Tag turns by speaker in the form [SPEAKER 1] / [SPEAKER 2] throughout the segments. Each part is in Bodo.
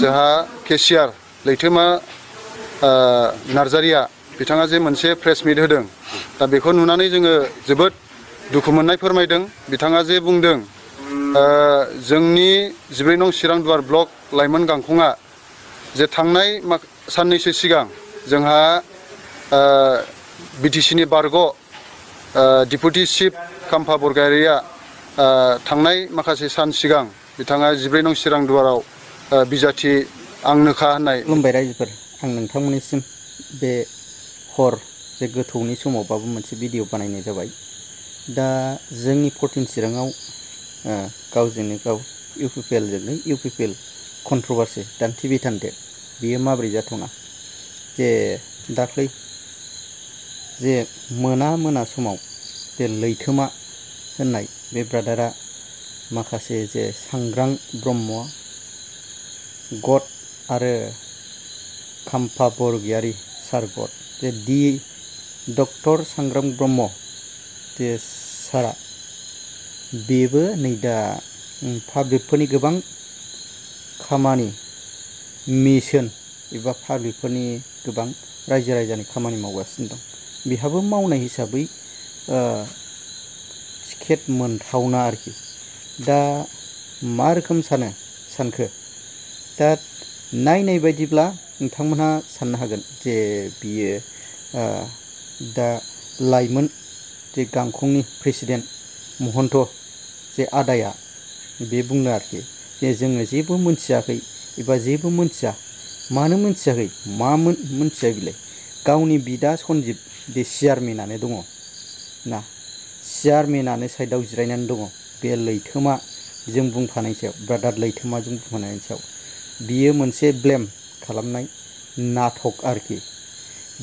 [SPEAKER 1] जोंहा केसियार लैथोमा नार्जारिया बिथाङा जे मोनसे प्रेस मिट होदों दा बेखौ नुनानै जोङो जोबोद दुखु मोननाय फोरमायदों। बिथाङा जे बुंदों जोंनि 14 नं चिरां दुवार ब्लक लाइमोन गांखंआ जे थांनाय साननैसो सिगां जोंहा बिटिसिनि बारग' डिपुटि चिफ खाम्फा बरगयारिया थांनाय माखासे सान सिगां बिथाङा 14 नं चिरां दुवाराव बिजाथि आंनोखा होननाय।
[SPEAKER 2] खुलुमबाय रायजोफोर, आं नोंथांमोननिसिम बे हर जे गोथौनि समावबाबो मोनसे भिडिअ बानायनाय जाबाय। दा जोंनि 14 चिराङाव गावजोंनो गाव इउपिपिएलजोंनो इउपिपिएल कन्ट्रभारसि दान्थे बिदान्थे बियो माबोरै जाथावना? जे दाख्लै जे मोना समाव जे लैथोमा होननाय बे ब्रादारा माखासे जे सांग्रां ब्रह्म गद आरो खाम्फा बरगयारि सार गद जे डक्टर सांग्रां ब्रह्म जे सारा बेबो नै दा पाब्लिकफोरनि गोबां खामानि मिशन एबा पाब्लिकफोरनि गोबां रायजो राजानि खामानि मावगासिनो दं। बेहाबो मावनाय हिसाबै टिकेट मोनथावना आरोखि। दा मा रोखोम सानखो दा नायनाय बायदिब्ला नोंथांमोनहा साननो हागोन जे बियो दा लाइमोन जे गांखंनि प्रेसिडेन्ट महन्त जे आदाया बे बुंनो आरोखि जे जोङो जेबो मोनथियाखै एबा जेबो मोनथिया। मानो मोनथियाखै मा मोनथिया बिलाय? गावनि बिदा सन्जिब बे चेयारमेनानो दङ ना, चेयारमेनानो साइडआव जिरायनानै दङ बे लैथोमा जों बुंफानाय सायाव, ब्रादार लैथोमाजों बुंफानायनि सायाव। बियो मोनसे ब्लेम खालामनाय नाटक आरोखि।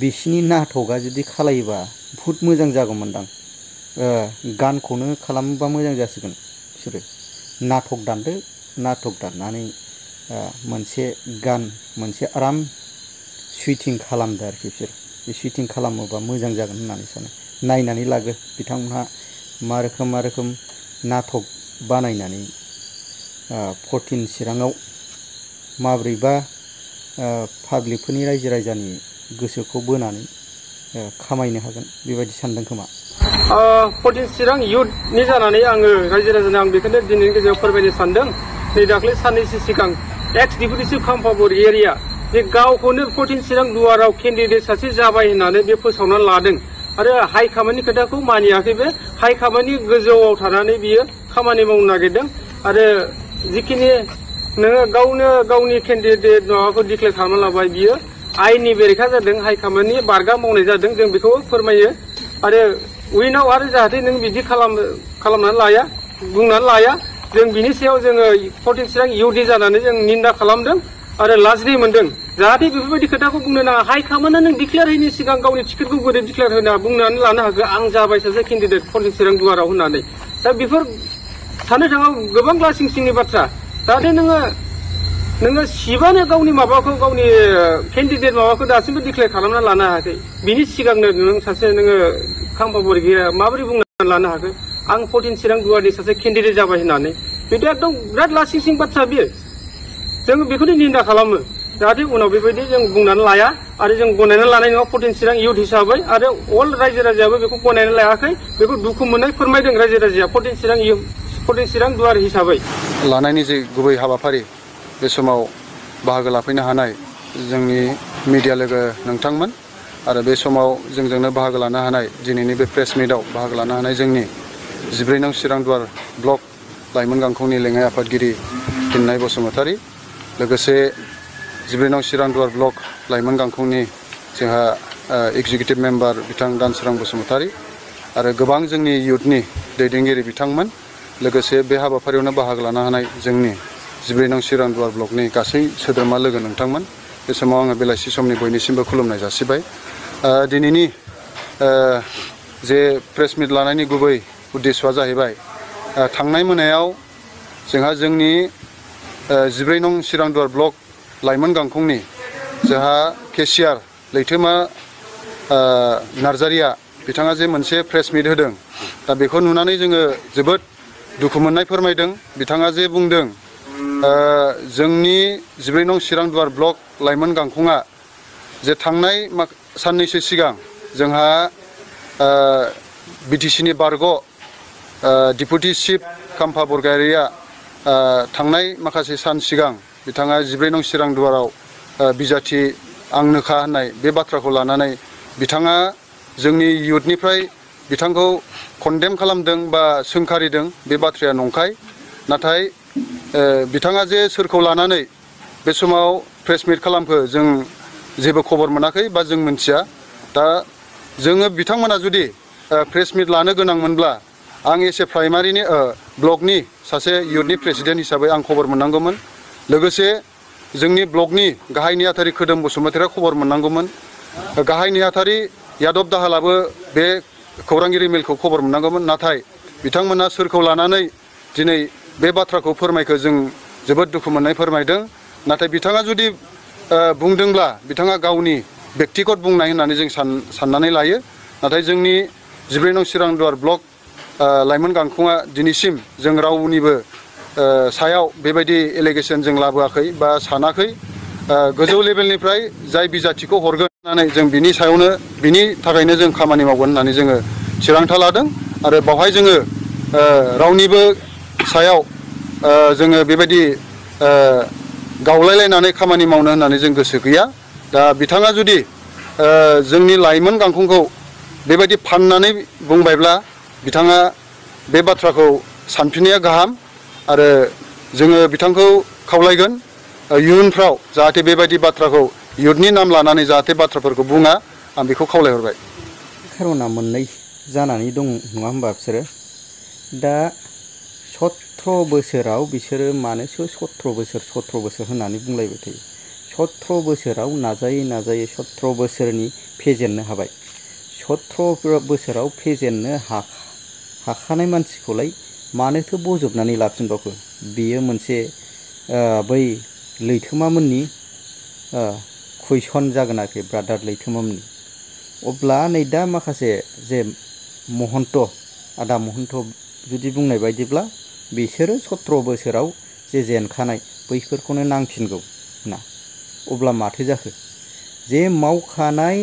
[SPEAKER 2] बिसिनि नाटकआ जुदि खालायोबा बुहुद मोजां जागौमोनदां। गानखौनो खालामोबा मोजां जासिगोन बिसोरो। नाटक दानदो, नाटक दाननानै मोनसे गान मोनसे आराम सुइटिं खालामदो आरोखि बिसोर। बे सुइटिं खालामोबा मोजां जागोन होननानै सानो। नायनानै लागो बिथांमोनहा मा रोखोम नाटक बानायनानै 14 चिराङाव माब्रैबा पाब्लिकफोरनि रायजो राजानि गोसोखौ बोनानै खामायनो हागोन बेबायदि सानदों खोमा।
[SPEAKER 3] 14 चिरां इयुथनि जानानै आङो रायजो राजानो आं बेखौनो दिनैनि गेजेराव फोरमायनो सानदों। नै दाख्लै साननैसो सिगां एक्स डिपुटि चिफ खाम्फा बरगयारिया बे गावखौनो 14 चिरां दुवाराव केन्डिडेट सासे जाबाय होननानै बे फोसावनानै लादों आरो हाइकामान्डनि खोथाखौ मानियाखै। बे हाइकामान्डनि गोजौआव थानानै बियो खामानि मावनो नागिरदों आरो जिखिनि नोङो गावनो गावनि केन्डिडेट माबाखौ डिक्लेयार खालामना लाबाय, बियो आयेननि बेरेखा जादों, हाइकामान्डनि बारगा मावनाय जादों। जों बेखौ फोरमायो आरो उइनाव आरो जाहाथे नों बिदि खालामनानै लाया, बुंनानै लाया। जों बिनि सायाव जोङो 14 चिरां इउथनि जानानै जों निन्दा खालामदों आरो लाजिनाय मोनदों। जाहाथे बेफोरबायदि खोथाखौ बुंनो नाङा। हाइकामान्डआ नों डिक्लेयार होयैनि सिगां गावनि टिकेटखौ बोरै डिक्लेयार होना बुंनानै लानो हागौ आं जाबाय सासे केन्डिडेट 14 चिरां दुवाराव होननानै। दा बेफोर साननो थाङाव गोबां लासिं सिंनि बाथ्रा। जाहाथे नोङो सिबानो गावनि माबाखौ गावनि केन्डिडेट माबाखौ दासिमबो डिक्लेयार खालामना लानो हायाखै। बिनि सिगांनो नों सासे नोङो खाम्फा बरगयारिया माबोरै बुंनानै लानो हाखो आं 14 चिरां दुवारनि सासे केन्डिडेट जाबाय होननानै? बेथ' एकदम बिराद लासिं सिं बाथ्रा बियो। जों बेखौनो निन्दा खालामो जाहाथे उनाव बेबायदि जों बुंनानै लाया आरो जों गनायनानै लानाय नङा 14 चिरां इउथ हिसाबै। आरो अल रायजो राजायाबो बेखौ गनायनानै लायाखै। बेखौ दुखु मोननाय फोरमायदों रायजो राजाया 14 चिरां दुवार हिसाबै।
[SPEAKER 1] लानायनि जे गुबै हाबाफारि बे समाव बाहागो लाफैनो हानाय जोंनि मिडिया लोगो नोंथांमोन आरो बे समाव जोंजोंनो बाहागो लानो हानाय दिनैनि बे प्रेस मिटआव बाहागो लानो हानाय जोंनि 14 नं चिरां दुवार ब्लक लाइमोन गांखंनि लेङाइ आफादगिरि फिन्नाय बसुमतारी, लोगोसे 14 नं चिरां दुवार ब्लक लाइमोन गांखंनि जोंहा एक्जिकिउटिभ मेम्बार बिथां दानसोरां बसुमतारी आरो गोबां जोंनि इयुथनि दैदेनगिरि बिथांमोन, लोगोसे बे हाबाफारियावनो बाहागो लानो हानाय जोंनि 14 नं चिरां दुवार ब्लकनि गासै सोद्रोमा लोगो नोंथांमोन। बे समाव आङो बेलासि समनि बयनिसिमबो खुलुमनाय जासिबाय। दिनैनि जे प्रेस मिट लानायनि गुबै उद्देस्यआ जाहैबाय थांनाय मोनायाव जोंहा जोंनि 14 नं चिरां दुवार ब्लक लाइमोन गांखंनि जोंहा केसियार लैथोमा नार्जारिया बिथाङा जे मोनसे प्रेस मिट होदों दा बेखौ नुनानै जोङो जोबोद दुखु मोननाय फोरमायदों। बिथाङा जे बुंदों जोंनि 14 नं चिरां दुवार ब्लक लाइमोन गांखंआ जे थांनाय साननैसो सिगां जोंहा बिटिसिनि बारग' डिपुटि चिफ खाम्फा बरगयारिया थांनाय माखासे सान सिगां बिथाङा 14 नं चिरां दुवाराव बिजाथि आंनोखा होननाय बे बाथ्राखौ लानानै बिथाङा जोंनि इयुथनिफ्राय बिथांखौ कन्डेम खालामदों बा सोंखारिदों बे बाथ्राया नंखाय। नाथाय बिथाङा जे सोरखौ लानानै बे समाव प्रेस मिट खालामखो जों जेबो खबर मोनाखै बा जों मिन्थिया। दा जोङो बिथांमोना जुदि प्रेस मिट लानो गोनांमोनब्ला आं एसे प्राइमारिनि ब्लकनि सासे इयुथनि प्रेसिडेन्ट हिसाबै आं खबर मोननांगौमोन। लोगोसे जोंनि ब्लकनि गाहाय नेहाथारि खोदोम बसुमतारिया खबर मोननांगौमोन। गाहाय नेहाथारि यादब दाहालाबो बे खौरांगिरि मेलखौ खबर मोननांगौमोन। नाथाय बिथांमोना सोरखौ लानानै दिनै बे बाथ्राखौ फोरमायखो जों जोबोद दुखु मोननाय फोरमायदों। नाथाय बिथाङा जुदि बुंदोंब्ला बिथाङा गावनि बेक्तिगत बुंनाय होननानै जों साननानै लायो। नाथाय जोंनि 14 नं चिरां दुवार ब्लक लाइमोन गांखंआ दिनैसिम जों रावनिबो सायाव बेबायदि एलिगेसन जों लाबोआखै बा सानाखै। गोजौ लेभेलनिफ्राय जाय बिजाथिखौ हरगोन होननानै जों बिनि सायावनो बिनि थाखायनो जों खामानि मावगोन होननानै जोङो थिरांथा लादों। आरो बावहाय जोङो रावनिबो सायाव जोङो बेबायदि गावलायलायनानै खामानि मावनो होननानै जों गोसो गैया। दा बिथाङा जुदि जोंनि लाइमोन गांखंखौ बेबायदि फाननानै बुंबायब्ला बिथाङा बे बाथ्राखौ सानफिननाया गाहाम। आरो जोङो बिथांखौ खावलायगोन इयुनफ्राव जाहाथे बेबायदि बाथ्राखौ इयुथनि नाम लानानै जाहाथे बाथ्राफोरखौ बुङा, आं बेखौ खावलायहरबाय।
[SPEAKER 2] खार'ना मोननै जानानै दं नङा होमबा बिसोरो? दा 17 बोसोराव बिसोरो मानोसो 17 बोसोर होननानै बुंलायबाय थायो। 17 बोसोराव नाजायै नाजायै 17 बोसोरनि फेजेननो हाबाय। 17 बोसोराव फेजेननो हाखानाय मानसिखौलाय मानोथो बजबनानै लाफिनबावखो? बेयो मोनसे बै लैथोमामोननि कुइसन जागोन आरोखि, ब्रादार लैथोमामोननि। अब्ला नै दा माखासे जे महन्त, आदा महन्त जुदि बुंनाय बायदिब्ला बिसोरो 17 बोसोराव जे जेनखानाय बैफोरखौनो नांफिनगौ ना। अब्ला माथो जाखो? जे मावखानाय,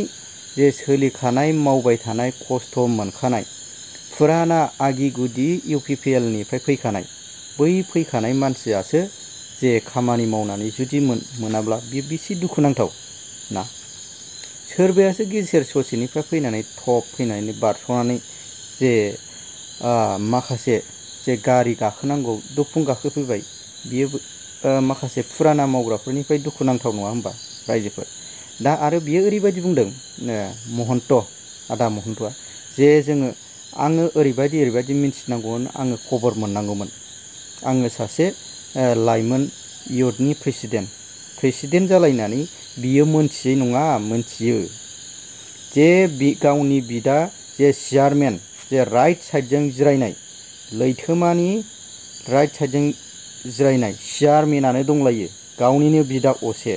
[SPEAKER 2] जे सोलिखानाय, मावबाय थानाय, खस्थ' मोनखानाय, फुराना आगि गुदि UPPL निफ्राय फैखानाय, बै फैखानाय मानसियासो जे खामानि मावनानै जुदि मोनाब्ला बियो बेसे दुखुनांथाव ना। सोरबायासो गेजेर ससेनिफ्राय फैनानै टप फैनानै बारस'नानै जे माखासे जे गारि गाखोनांगौ दुफुं गाखोफैबाय, बियो माखासे फुराना मावग्राफोरनिफ्राय दुखुनांथाव नङा होमबा रायजोफोर? दा आरो बियो ओरैबायदि बुंदों महन्त, आदा महन्तआ, जे आङो ओरैबायदि मिन्थिनांगौमोन, आङो खबर मोननांगौमोन। आङो सासे लाइमोन इयुथनि प्रेसिडेन्ट जालायनानै बियो मोनथियै नङा, मोनथियो। जे गावनि बिदा जे चेयारमेन, जे राइट साइडजों जिरायनाय, लैथोमानि राइट साइडजों जिरायनाय चेयारमेनानो दंलायो, गावनिनो बिदा असे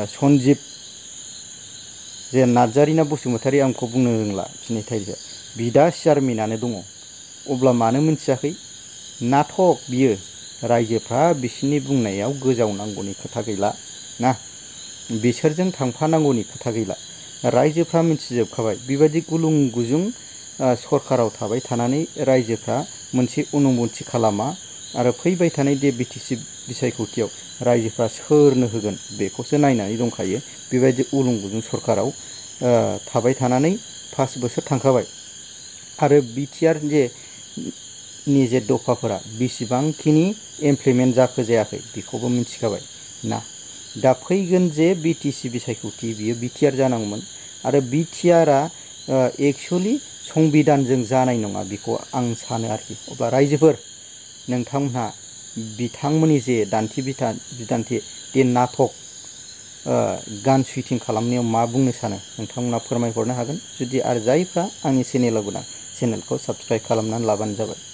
[SPEAKER 2] सन्जिब जे नार्जारि ना बसुमतारि आंखौ बुंनो रोंला फिनैथाइजों, बिदा चेयारमेनानो दङ। अब्ला मानो मोनथियाखै? नाटक बियो। रायजोफ्रा बिसोरनि बुंनायाव गोजावनांगौनि खोथा गैला ना, बिसोरजों थांफानांगौनि खोथा गैला। रायजोफ्रा मिथिजोबखाबाय। बेबायदि गुलुं गुजुं सरकाराव थाबाय थानानै रायजोफ्रा मोनसे उनुमथि खालामा आरो फैबाय थानाय दे बिटिसि बिसायख'थियाव रायजोफ्रा सोरनो होगोन बेखौसो नायनानै दंखायो। बेबायदि उलुं गुजुं सरकाराव थाबाय थानानै 5 बोसोर थांखाबाय। आरो बिटिआर नि जे दफाफोरा बेसेबांखिनि इमप्लिमेन्ट जाखो जायाखै बेखौबो मिथिखाबाय ना। दा फैगोन जे बिटिसि बिसायख'थि, बियो बिटिआर जानांगौमोन। आरो बिटिआरआ एक्सुवेलि संबिधानजों जानाय नङा, बेखौ आं सानो आरोखि। अब्ला रायजोफोर, नोंथांमोनहा बिथांमोननि जे बिदान्थि दे नाटक गान सुइटिं खालामनायाव मा बुंनो सानो नोंथांमोना फोरमायहरनो हागोन। जुदि आरो जायफ्रा आंनि चेनेलाव गोदान, चेनेलखौ साबस्क्राइब खालामनानै लाबानो जाबाय।